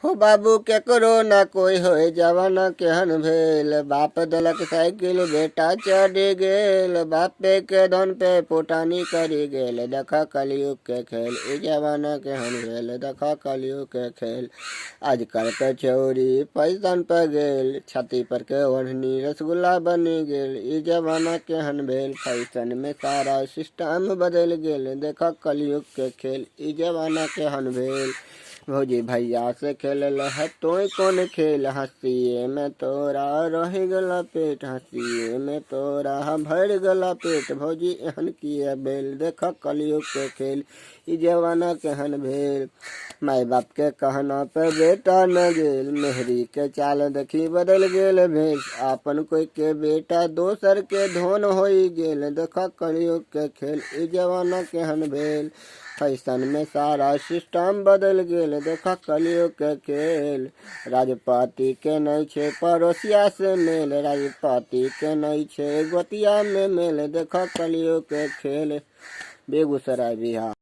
हो बाबू केकरो न कोई होय, जमाना केहन भेल। बाप देलक साइकिल, बेटा चढ़ि गेल, बापे के धन पे फुटानी करि गेल। देख कलयुग के खेल, ई जमाना केहन भेल। देख कलयुग के खेल। आजकल के छौरी फैशन पे गेल, छाती पर के ओढ़नी रसगुल्ला बनि गेल। ई जमाना केहन भेल। फैशन में सारा सिस्टम बदलि गेल। देख कलयुग के खेल, ई जमाना केहन भेल। भौजी भैया से खेलल है तोय कोन खेल, हँसिए में तोरा रहि गेला पेट, हँसिए में तोरा भरि गेला पेट। भौजी एहन किए भेल। देख कलयुग के खेल, ई जमाना केहन भेल। माय बाप के कहना पे बेटा न गेल, मेहरी के चाल देखी बदल गेल भेष। आपन कोई के बेटा दोसर के धोन होई गेल। देख कलयुग के खेल, ई जमाना केहन भेल। फैशन में सारा सिस्टम बदलि गेल। देख कलयुग के खेल। राजपाती के नहि छै पड़ोसिया से मेल, राजपाती के नहि छै गोतिया में मेल। देख कलयुग के खेल। बेगूसराय बिहार।